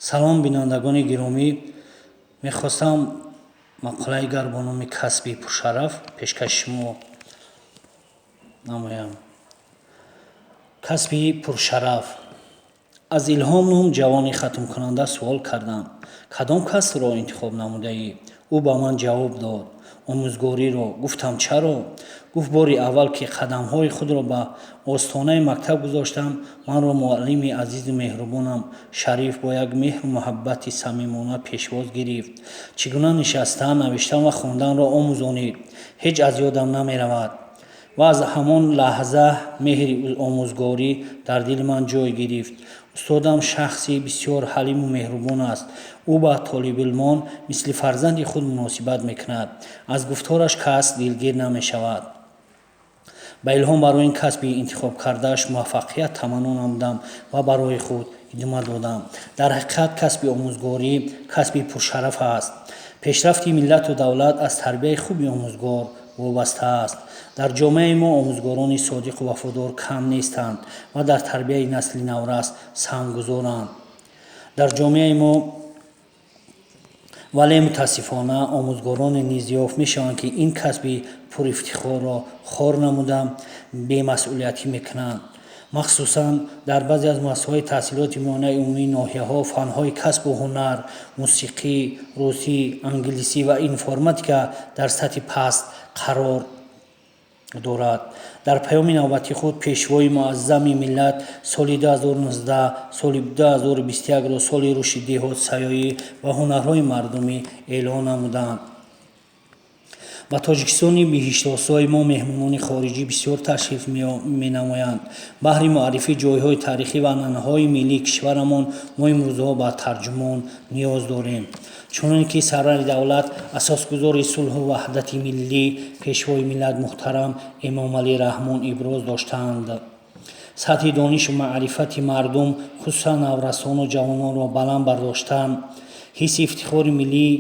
Салом, бинандагони гиромӣ. Мехостам мақолаи гар бо номи «Касби пуршараф» пешкаши шумо намоям. Касби пуршараф. Аз Илҳом ном ҷавони хатмкунанда суол кардам: «Кадом касбро интихоб намудаӣ?» Ӯ ба ман ҷавоб дод: «Омӯзгориро». Гуфтам: «Чаро?» Гуфт: «Бори аввал ки қадамҳои худро ба остонаи мактаб гузоштам, манро муаллими азизу меҳрубонам Шариф бо як меҳру муҳаббати самимона пешвоз гирифт. Чӣ гуна нишастан, навиштан ва хонданро омӯзонид. Ҳеҷ аз ёдам намеравад ва аз ҳамон лаҳза меҳри омӯзгорӣ дар дили ман ҷой гирифт. Устодам шахси бисёр ҳалиму меҳрубон аст. Ӯ ба толибилмон мисли фарзанди худ муносибат мекунад. Аз гуфтораш кас дилгир намешавад». Ба Илҳом барои ин касби интихобкардааш муваффақият таманно намудам ва барои худ идома додам: дар ҳақиқат, касби омӯзгорӣ касби пуршараф аст. Пешрафти миллату давлат аз тарбияи хуби омӯзгор вобаста аст. Дар ҷомеаи мо омӯзгорони содиқу вафодор кам нестанд ва дар тарбияи насли наврас саҳмгузоранд дар ҷомеаи мо. Вале мутаассифона, омӯзгороне низ ёфт мешаванд, ки ин касби пурифтихорро хор намуда, бемасъулиятӣ мекунанд. Махсусан дар баъзе аз муассисаҳои таҳсилоти миёнаи умумии ноҳияҳо фанҳои касбу ҳунар, мусиқӣ, русӣ, англисӣ ва информатика дар сатҳи паст қарор дорад. Дар паёми навбатии худ Пешвои муаззами миллат соли 2019, соли 2021-ро соли рушди деҳот, сайёҳӣ ва ҳунарҳои мардумӣ эълон намуданд. Ба Тоҷикистони биҳиштосои мо меҳмонони хориҷӣ бисёр ташриф менамоянд. Баҳри муаррифии ҷойҳои таърихӣ ва анъанаҳои миллии кишварамон мо имрӯзҳо ба тарҷумон ниёз дорем. Чунон ки сарвари давлат, асосгузори сулҳу ваҳдати миллӣ, Пешвои миллат муҳтарам Эмомалӣ Раҳмон иброз доштаанд, сатҳи донишу маърифати мардум, хусусан наврасону ҷавононро баланд бардоштан, ҳисси ифтихори миллии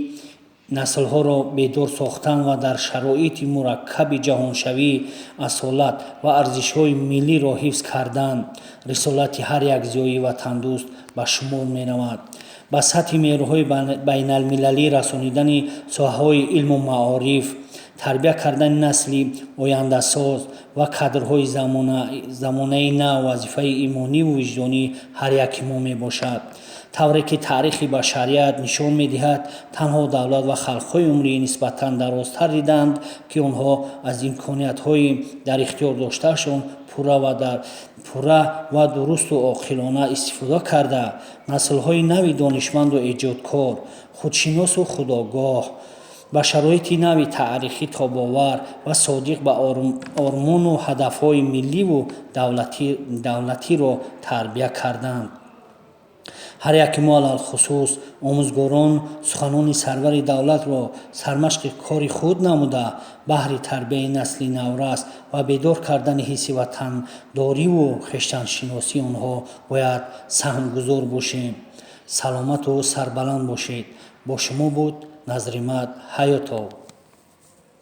наслҳоро бедор сохтан ва дар шароити мураккаби ҷаҳоншавӣ асолат ва арзишҳои миллиро ҳифз кардан рисолати ҳар як зиёии ватандӯст ба шумор меравад. Ба сатҳи меъёрҳои байналмилалӣ расонидани соҳаҳои илму маориф, тарбия кардани насли ояндасоз ва кадрҳои замонаи нав вазифаи имониву виҷдонии ҳар яки мо мебошад. Тавре ки таърихи башарият нишон медиҳад, танҳо давлат ва халқҳои умри нисбатан дарозтар диданд, ки онҳо аз имкониятҳои дар ихтиёр доштаашон пурра ва дурусту оқилона истифода карда, наслҳои нави донишманду эҷодкор, худшиносу худогоҳ, ба шароити нави таърихӣ тобовар ва содиқ ба ормону ҳадафҳои милливу давлатиро тарбия карданд. Ҳар яки мо, алалхусус омӯзгорон, суханони сарвари давлатро сармашқи кори худ намуда, баҳри тарбияи насли наврас ва бедор кардани ҳисси ватандориву хештаншиносии онҳо бояд саҳмгузор бошем. Саломату сарбаланд бошед. Бо шумо буд Назримад Ҳаётов.